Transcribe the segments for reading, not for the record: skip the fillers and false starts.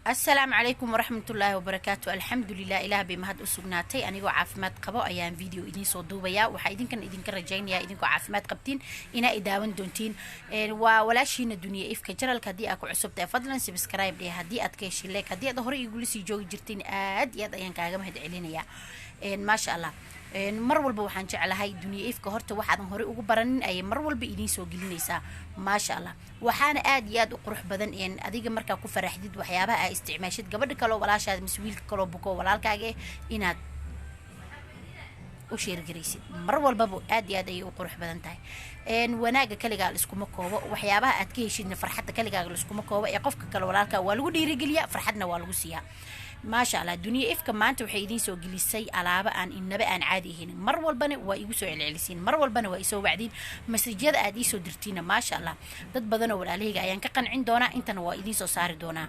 Asalaamu calaykum waraxmatullaahi wabarakaatu. Alxamdulilah, Ilaah bay mahad u sugnaatay. Anigoo caafimaad qabo ayaan video idiin soo duubayaa. Waxaa idinkan idinka rajaynayaa idinkoo caafimaad qabtiin inaa i daawan doontiin. Waa walaashiina Duniya Ifka. Channelka haddii aad ku cusubtahay, fadlan subscribe dheh. Haddii aad ka heshay, like. Haddii aad hore igula sii joogi jirtiin, aad iyo aad ayaan kaaga mahad celinayaa. Maasha Allah, mar walba waxaan jeclahay Duniya Ifka horta waxaadan horey ugu baranin ayay mar walba idiin soo gelinaysaa. Maasha Allah, waxaana aad iyo aad u qurux badan adiga markaa ku faraxdid waxyaabaha aa isticmaashid, gabadha kaloo walaashaada mise wiilka kaloo buko walaalkaaga inaad u share garaysid. Mar walbaba aad iyo aad ayay u qurux badan tahay. Wanaaga kaligaa laiskuma koobo, waxyaabaha aad ka heshidna farxadda kaligaaga laiskuma koobo ee qofka kale walaalkaa waa lagu dhiirigeliyaa, farxadna waa lagu siiyaa. Maasha Allah, Duniya Ifka maanta waxay idiin soo gelisay alaabo aan inaba aan caadi ahayn. Mar walbana waa igu soo celcelisiin, mar walbana waa isoo wacdiin, messageyada aad iisoo dirtiina. Maasha Allah, dad badan oo walaalahayga ayaan ka qancin doonaa, intana waa idiin soo saari doonaa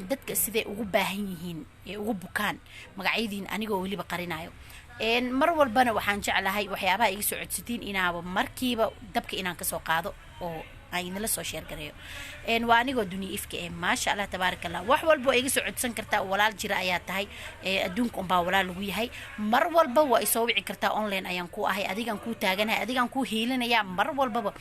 dadka siday ugu baahan yihiin ee ugu bukaan, magacyadiin anigoo weliba qarinayo. Mar walbana waxaan jeclahay waxyaabaha iga soo codsatiin inaaba markiiba dabka inaan kasoo qaado oo aan idinla soo share gareeyo. Waa anigoo Duniya Ifka. Maasha Allah, tabaaraka Allah, wax walba waa iga soo codsan kartaa. Walaal jira ayaa tahay, adduunka unbaa walaal lagu yahay. Mar walba waa isoo wici kartaa, online ayaan ku ahay, adigaan kuu taaganahay, adigaan kuu hiilinayaa mar walbaba.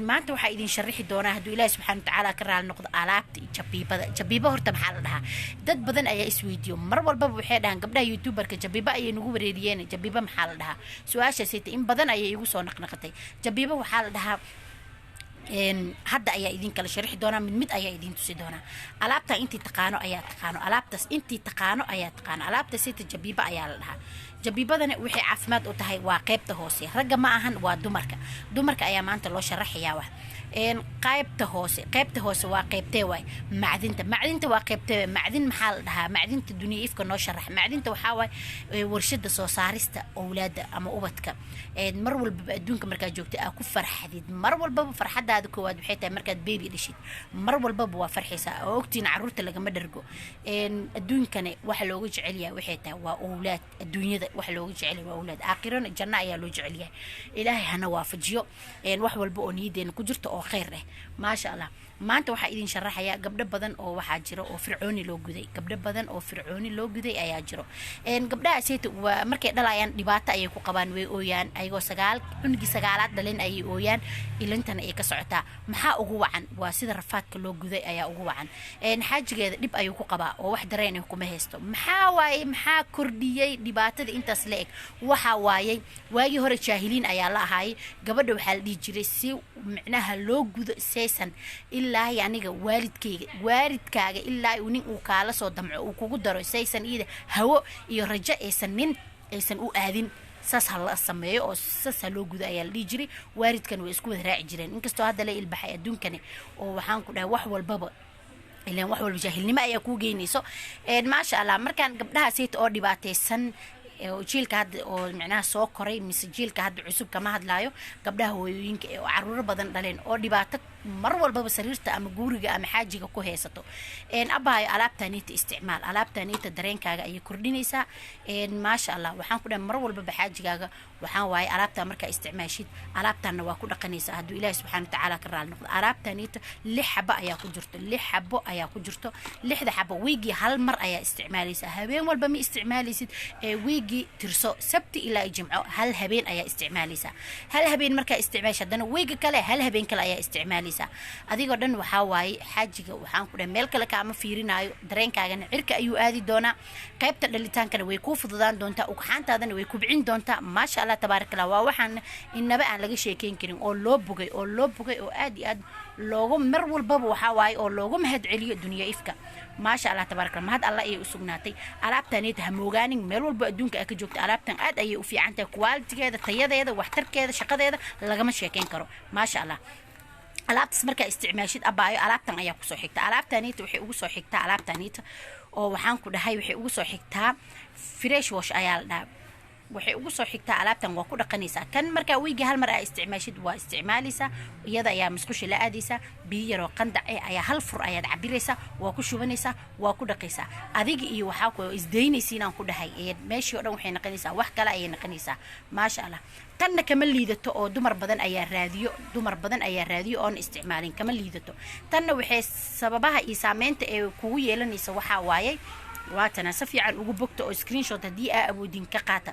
Maanta waxaa idin sharixi doonaa, hadduu Ilaahi subxaana watacaala ka raali noqdo, alaabta jabiibada. Jabiiba horta maxaa la dhahaa? Dad badan ayaa isweydiiyo. Mar walbaba waxay dhahaan gabdhaha YouTuberka jabiiba ayay nagu wareeriyeen, jabiiba maxaa la dhahaa? Su-aashaasita in badan ayay igu soo naqnaqatay. Jabiiba waxaa la dhahaa, hadda ayaa idin kala sharixi doonaa, mid mid ayaa idin tusi doonaa. Alaabta intii taqaano ayaa taqaano, alaabtaas intii taqaano ayaa taqaano. Alaabta sita jabiiba ayaa la dhahaa. Jabiibadana waxay caafimaad u tahay waa qaybta hoose, ragga ma ahan, waa dumarka. Dumarka ayaa maanta loo sharaxayaa. Wax qaybta hoose, qaybta hoose waa qaybtee? Waay macdinta. Macdinta waa qaybtee? Macdin maxaa la dhahaa? Macdinta Duniya Ifka noo sharax. Macdinta waxaa waay warshada soo saarista owlaada ama ubadka. Mar walbaba adduunka markaad joogta aa ku farxadid, mar walbaba farxadaada koowaad waxay tahay markaad baby dhishid. Mar walbaba waa farxaysaa oo ogtiin caruurta lagama dhargo. Adduunkana waxa looga jecel yahay waxay tahay waa owlaad. Adduunyada waxa looga jecel yahay waa owlaad, aakhirana janno ayaa loo jecel yahay. Ilaahay hana waafajiyo wax walba oo niyadeena ku jirto oo khayr ah. Maasha Allah, maanta waxaa idin sharaxayaa gabdho badan oo waxaa jiro oo fircooni loo guday. Gabdho badan oo fircooni loo guday ayaa jiro. Gabdhahaaseyta waa markay dhalayaan dhibaato ayay ku qabaan, way ooyaan. Ayagoo sagaal cunugii sagaalaad dhalin ayay ooyaan, ilintana ay ka socotaa. Maxaa ugu wacan? Waa sida rafaadka loo guday ayaa ugu wacan. Xaajigeeda dhib ayuu ku qabaa oo wax dareen ah kuma haysto. Maxaa waaye? Maxaa kordhiyey dhibaatada intaas la eg? Waxaa waayey waagii hore jaahiliin ayaa la ahaayay. Gabadha waxaa la dhihi jiray si micnaha loo gudo saysan ilaahay aniga waalidkayga, waalidkaaga ilaa uu nin uu kaala soo damco uu kugu daro, saysan iyada hawo iyo rajo aysan nin aysan u aadin, saas ha la sameeyo oo saas ha loo gudo ayaa la dhihi jiray. Waalidkan way isku wada raaci jireen, inkastoo hadda la ilbaxay adduunkani oo waxaan ku dhahay wax walbaba, ilaan wax walba jaahilnimo ayaa kuu geynayso. Maasha Allah, markaan gabdhaha sayta oo dhibaataysan, jiilka hadda oo micnaha soo koray mise jiilka hadda cusub kama hadlaayo, gabdhaha hooyooyinka ee oo caruuro badan dhaleen oo dhibaato mar walbaba sariirta ama guriga ama xaajiga ku haysato, abaayo, alaabtaaniita isticmaal. Alaabtaaniita dareenkaaga ayay kordhinaysaa. Maasha Allah, waxaan ku dhahay mar walbaba xaajigaaga waxaan waaye alaabtaa markaa isticmaashid, alaabtaana waa ku dhaqanaysaa hadduu Ilaahi subxaana watacaala ka raali noqdo. Alaabtaaniita lix xabo ayaa ku jirto, lix xabo ayaa ku jirto. Lixda xabo wiigii hal mar ayaa isticmaalaysaa, habeen walba ma isticmaalaysid. Ee wiigii tirso Sabti ilaa Jimco, hal habeen ayaa isticmaalaysaa. Hal habeen markaa isticmaasha, haddana wiiga kale hal habeen kale ayaa isticmaalaysaa. Adigoo dhan waxaa waaye xaajiga waxaan ku dhahay meel kale kaama fiirinaayo, dareenkaagana cirka ayuu aadi doonaa, qaybta dhalitaankana way kuu fududaan doontaa, ugxaantaadana way kubcin doontaa. Maasha Allah, tabaaraka Allah, waa waxaan inaba aan laga sheekeyn karin oo loo bogay, oo loo bogay, oo aad iyo aad loogu mar walbaba waxaa waaye oo loogu mahad celiyo Dunya Ifka. Maasha Allah, tabaaraka Allah, mahad Allah ayay u sugnaatay. Alaabtaneeta ha moogaanin, meel walba adduunka aa ka joogta. Alaabtan aad ayay u fiican tahay, qualitygeeda, tayadeeda, waxtarkeeda, shaqadeeda lagama sheekeyn karo. Maasha Allah, alaabtaas markaa isticmaashid, abaayo, alaabtan ayaa kusoo xigta. Alaabtaniita waxay ugu soo xigtaa alaabtaniita oo waxaan ku dhahay waxay ugu soo xigtaa fresh wash ayaa la dhahaa. Waxay ugu soo xigtaa alaabtan waa ku dhaqanaysaa. Kan markaa weygii hal mar aa isticmaashid, waa isticmaalaysaa, iyada ayaa musqusha la aadaysaa. Biyo yaroo qandac eh ayaa hal fur ayaad cabiraysaa, waa ku shubanaysaa, waa ku dhaqaysaa. Adiga iyo waxaa ku isdaynaysiin aan ku dhahay, meeshii oo dhan waxay noqonaysaa wax kale ayay noqonaysaa, maasha Allah. Tanna kama liidato oo dumar badan ayaa raadiyo, dumar badan ayaa raadiyo oon isticmaalin. Kama liidato tanna. Waxay sababaha iyo saameynta ee kugu yeelanaysa waxaa waayay, waatana si fiican ugu bogta oo screenshot haddii aa awoodin ka qaata.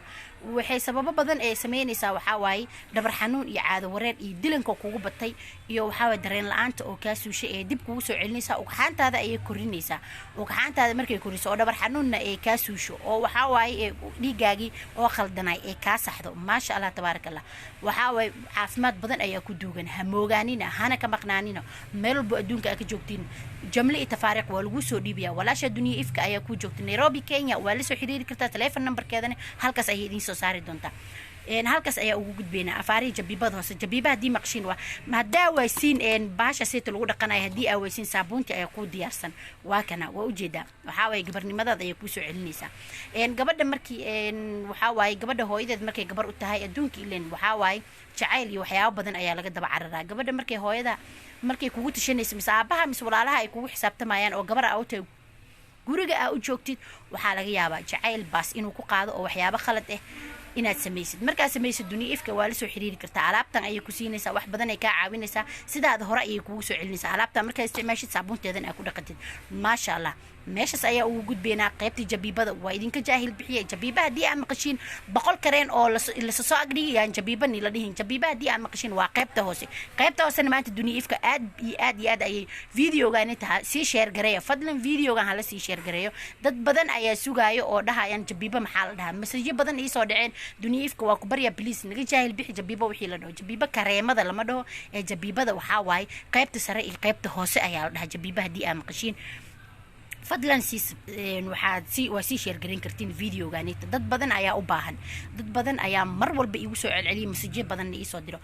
Waxay sababo badan ee sameynaysaa waxaa waaye dhabar xanuun iyo caado wareer iyo dilanka kugu batay iyo waxaa waaye dareen la-aanta oo kaa suushay ee dib kugu soo celinaysaa. Ugxaantaada ayay korinaysaa. Ugxaantaada markay koriso oo dhabar xanuunna ee kaa suusho oo waxaa waaye ee dhiigaagii oo khaldanay ee kaa saxdo, maasha Allah, tabaaraka Allah, waxaa waaye caafimaad badan ayaa ku duugan. Ha moogaanina, hana ka maqnaanina. Meel walbo adduunka aa ka joogtiin, jamle iyo tafaariiq waa lagu soo dhiibaya. Walaasha Duniya Ifka ayaa ku joogta Nairobi, Kenya. Waa la soo xiriiri kartaa, telephone numberkeedana halkaas ayay idiin soo saari doontaa. Halkaas ayaa ugu gudbeynaa afaarihi jabiibada hoose. Jabiiba haddii maqshiin waa haddaa waaysiin baasha seeta lagu dhaqanayo, haddii aa waaysiin saabuunti ayaa kuu diyaarsan. Waa kana, waa ujeedaa. Waxaa waaye gabarnimadaada ayaa kuusoo celinaysaa. Gabadha markii waxaa waaye gabadha hooyadeed markay gabar u tahay adduunka ilen waxaa waaye jacayl iyo waxyaabo badan ayaa laga daba cararaa. Gabadha markay hooyada markay kugu tashanayso, mise aabaha mise walaalaha ay kugu xisaabtamayaan oo gabar aa u tahay, guriga aa u joogtid, waxaa laga yaabaa jacayl baas inuu ku qaado oo waxyaabo khalad ah inaad samaysid. Markaad samaysid, Duniya Ifka waa la soo xiriiri kartaa. Alaabtan ayay ku siinaysaa, wax badan ay kaa caawinaysaa, sidaada hore ayay kugu soo celinaysaa alaabtan markaad isticmaashid, saabuunteedan aad ku dhaqatid, maasha Allah. Meeshaas ayaa ugu gudbeynaa qaybtii jabiibada. Waa idinka jaahil bixiya. Jabiiba haddii aad maqashiin, 100 kareen oo lasa soo agdhigayaan jabiiba ni la dhihin. Jabiiba haddii aad maqashiin waa qaybta hoose. Qaybta hoosena maanta Duniya Ifka aad iyo aad iyo aad ayay videogan inta sii share gareeya. Fadlan videogan hala sii share gareeyo. Dad badan ayaa sugaayo oo dhahayaan jabiiba maxaa la dhahaa. Masajyo badan iisoo dhaceen. Duniya Ifka waa ku barya, please naga jaahil bixi jabiiba wixii la dhaho. Jabiiba kareemada lama dhaho ee jabiibada waxaa waaye qaybta sare iyo qaybta hoose ayaa la dhahaa jabiiba haddii aad maqashiin. Fadlan sii waxaad si waa sii share garin kartiin videoganita. Dad badan ayaa u baahan, dad badan ayaa mar walba iigu soo celceliya, masajyo badanna iisoo diro.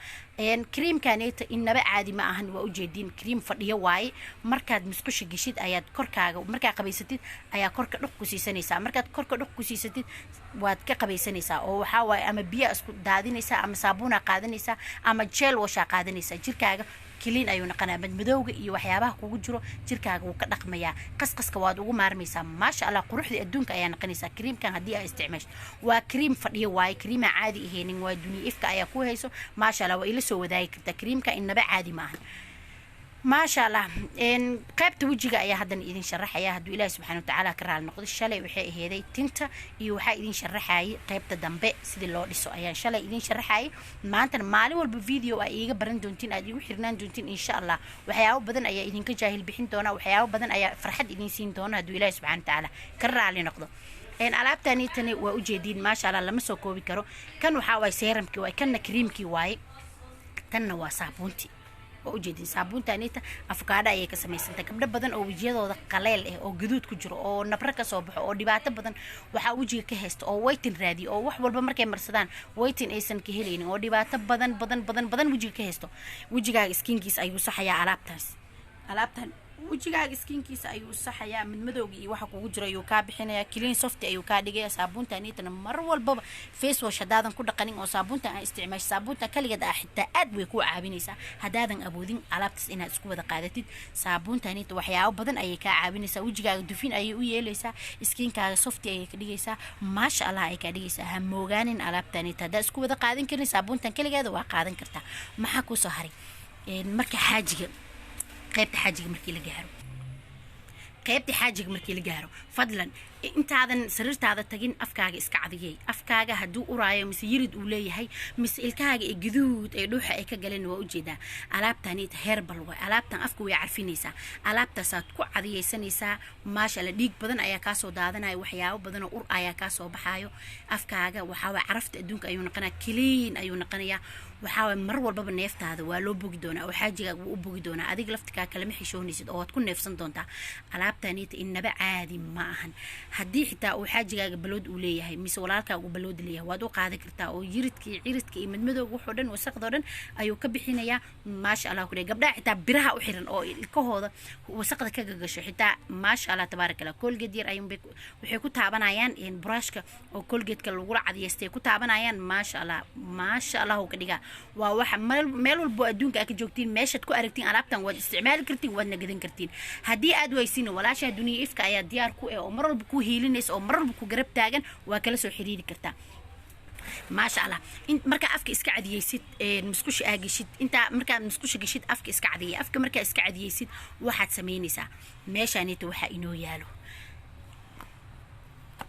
Creamkaneta inaba caadi ma ahan, waa ujeediin. Cream fadhiyo waaye. Markaad musqusha geshid ayaad korkaaga markaa qabaysatid ayaa korka dhuq ku siisanaysaa. Markaad korka dhuq ku siisatid waad ka qabaysanaysaa oo waxaa waaye ama biya isku daadinaysaa ama saabuunaa qaadanaysaa ama gel washaa qaadanaysaa. Jirkaaga clean ayuu noqonaya. Madmadowga iyo waxyaabaha kugu jiro jirkaaga wuu ka dhaqmayaa. Qasqaska waad ugu maarmaysaa, maasha Allah. Quruxda adduunka ayaa noqonaysaa creamkan haddii aa isticmaasho. Waa cream fadhiyo waaye, creama caadi ahaynin waa. Duniya Ifka ayaa ku hayso, maasha Allah. Waa ila soo wadaagi kartaa. Creamka inaba caadi maahan, maasha Allah. Qaybta wejiga ayaa haddana idin sharaxaya hadduu Ilaahi subxana watacaala ka raali noqdo. Shalay waxay aheeday tinta iyo waxaa idin sharaxayay qaybta dambe sidii loo dhiso ayaan shalay idin sharaxayay. Maantana maalin walba video aa iiga baran doontiin, aad iigu xirnaan doontiin, insha Allah. Waxyaabo badan ayaa idinka jaahil bixin doona, waxyaabo badan ayaa farxad idin siin doona hadduu Ilaahi subxana watacaala ka raali noqdo. Alaabtani tani waa ujeediin, maasha Allah, lama soo koobi karo. Kan waxaa waaye serumkii waaye, kanna creamkii waaye, tanna waa saabuuntii. Waa ujeedin saabuuntanita afkaadha ayay ka samaysantay. Gabdho badan oo wejiyadooda qaleel ah oo gaduud ku jiro oo nabro kasoo baxo oo dhibaato badan waxaa wejiga ka haysta oo whitening raadiyo oo wax walba markay marsadaan whitening aysan ka helaynin oo dhibaato badan badan badan badan wejiga ka haysto, wejigaaga skinkiisa ayuu saxayaa alaabtaas. Alaabtan wejigaaga skinkiisa ayuu saxayaa, madmadowga iyo waxa kugu jiro ayuu kaa bixinaya, clean soft ayuu kaa dhigaya. Saabuunta anitana mar walbaba face wash haddaadan ku dhaqanin oo saabuunta aan isticmaasho, saabuunta kaligeed ah xitaa aad way kuu caawinaysaa. Haddaadan awoodin alaabtaas inaad isku wada qaadatid, saabuunta anita waxyaabo badan ayay kaa caawinaysaa. Wejigaaga dufin ayay u yeelaysaa, skinkaaga soft ayay ka dhigaysaa, maasha Allah ay kaa dhigaysaa. Ha moogaanin alaabta anita. Haddaad isku wada qaadan karin, saabuuntan kaligeeda waa qaadan kartaa. Maxaa kuusoo haray? Marka xaajiga, qaybta xaajiga markii la gaaro, qaybta xaajiga markii la gaaro, fadlan intaadan sariirtaada tagin afkaaga iska cadiyey. Afkaaga hadduu uraayo mise yirid uu leeyahay mise ilkahaaga ee gaduud ee dhuuxa ay ka galeen, waa ujeedaa alaabtanita herbal waay. Alaabtan afka way carfinaysaa. Alaabtaasaad ku cadiyeysanaysaa, maasha Allah. Dhiig badan ayaa kaasoo daadanaya, waxyaabo badanoo ur ayaa kaasoo baxaayo. Afkaaga waxaa waay carafta adduunka ayuu noqonaya, clean ayuu noqonayaa. Waxaa waay, mar walbaba neeftaada waa loo bogi doonaa oo xaajigaaga wuu u bogi doonaa. Adiga laftikaa kalama xishoonaysid oo waad ku neefsan doontaa. Alaabtanita inaba caadi ma ahan. Haddii xitaa uu xaajigaaga balood uu leeyahay mise walaalkaaga uu balood leeyahay, waad u qaadi kartaa oo yiridka iyo ciridka iyo madmadowga, wuxuu dhan, wasaqdoo dhan ayuu ka bixinayaa. Maasha Allah ku gabdhaha xitaa biraha u xiran oo ilkahooda wasaqda ka gagasho xitaa, maasha Allah tabaaraka Allah, Colgate yar ayuunbay waxay ku taabanayaan, buraashka oo Colgateka lagula cadiyeystay ku taabanayaan. Maasha Allah, maasha Allah uu ka dhigaa. Waa waxa meel walbo adduunka aad ka joogtiin, meeshaad ku aragtiin alaabtan waad isticmaali kartiin, waadna gadan kartiin. Haddii aad waysiin, walaashaa Duniya Ifka ayaa diyaar ku eh oo mar walba ku hiilinaysa oo mar walba ku garab taagan, waa kala soo xiriiri kartaa. Maasha Allah, in markaa afka iska cadiyeysid, musqusha aa geshid, intaa markaad musqusha geshid afka iska cadiyay. Afka markaa iska cadiyeysid, waxaad samaynaysaa, meeshaanita waxaa inoo yaalo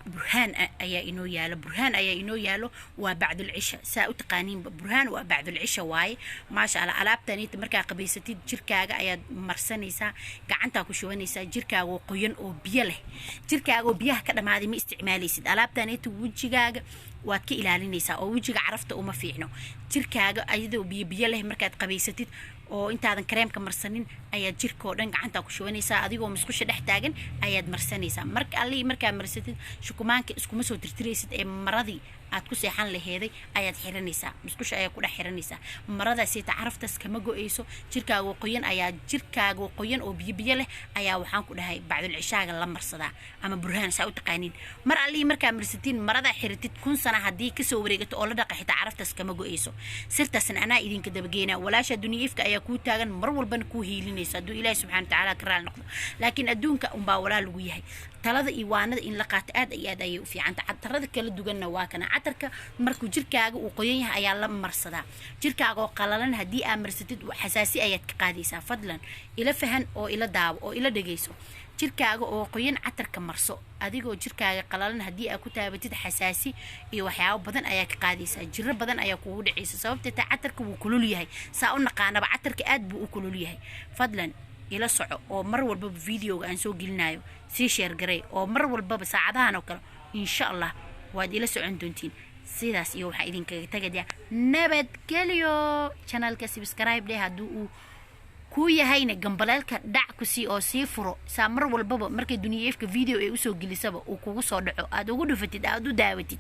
Burhaan ayaa inoo yaalo. Burhaan ayaa inoo yaalo, waa bacdul cisha, saa u taqaaniinba. Burhaan waa bacdul cisha waaye. Maasha Allah, alaabtanita markaa qabaysatid, jirkaaga ayaad marsanaysaa, gacantaa ku shubanaysaa jirkaagoo qoyan oo biyo leh. Jirkaagoo biyaha ka dhamaaday ma isticmaalaysid alaabtanita. Wejigaaga waad ka ilaalinaysaa oo wejiga carafta uma fiicno. Jirkaaga ayadoo biyo biyo leh markaad qabaysatid oo intaadan kareemka marsanin ayaad jirka oo dhan gacantaa ku shubanaysaa. Adigoo musqusha dhex taagan ayaad marsanaysaa. Marka allihii markaa marsatid, shukumaanka iskuma soo tirtiraysid ee maradii aad ku seexan laheeday ayaad xiranaysaa, musqusha ayaa ku dhex xiranaysaa maradaasita. Caraftaas kama go-eyso. Jirkaagoo qoyan ayaa, jirkaagoo qoyan oo biyo biyo leh ayaa, waxaan ku dhahay, bacdul cishaaga la marsadaa ama Burhaan, saa u taqaaniin. Mar allihii markaa marsatiin, maradaa xiratid, 1000 sana haddii kasoo wareegato oo la dhaqa xitaa caraftaas kama go-eyso. Sirtaasna anaa idinka dabageynaa. Walaasha Duniya Ifka ayaa kuu taagan, mar walbana kuu hiilinayso, hadduu Ilaahi subxana watacaala ka raali noqdo. Laakiin adduunka unbaa walaal lagu yahay. Talada iyo waanada in la qaato aad iyo aad ayay u fiicanta. Catarada kala duwanna waa kana. Catarka markuu jirkaaga uu qoyan yahay ayaa la marsadaa. Jirkaaga oo qalalan haddii aa marsatid, xasaasi ayaad ka qaadaysaa. Fadlan ila fahan oo ila daawo oo ila dhegeyso. Jirkaaga oo qoyan catarka marso. Adigoo jirkaaga qalalan haddii aa ku taabatid, xasaasi iyo waxyaabo badan ayaa ka qaadaysaa, jiro badan ayaa kugu dhacaysa. Sababta taa, catarka wuu kulul yahay. Saa u naqaanaba, catarka aad buu u kulul yahay. Fadlan ila soco oo mar walbaba videoga aan soo gelinayo sii share garay oo mar walbaba saacadahan oo kale, insha Allah, waad ila socon doontiin. Sidaas iyo waxaa idinkaga tagayaa nabadgelyo. Channelka subscribe dheh, haddii uu kuu yahayna gambaleelka dhac ku sii oo sii furo, saa mar walbaba markay Duniya Ifka video ay usoo gelisaba uu kugu soo dhaco, aad ugu dhufatid, aad u daawatid.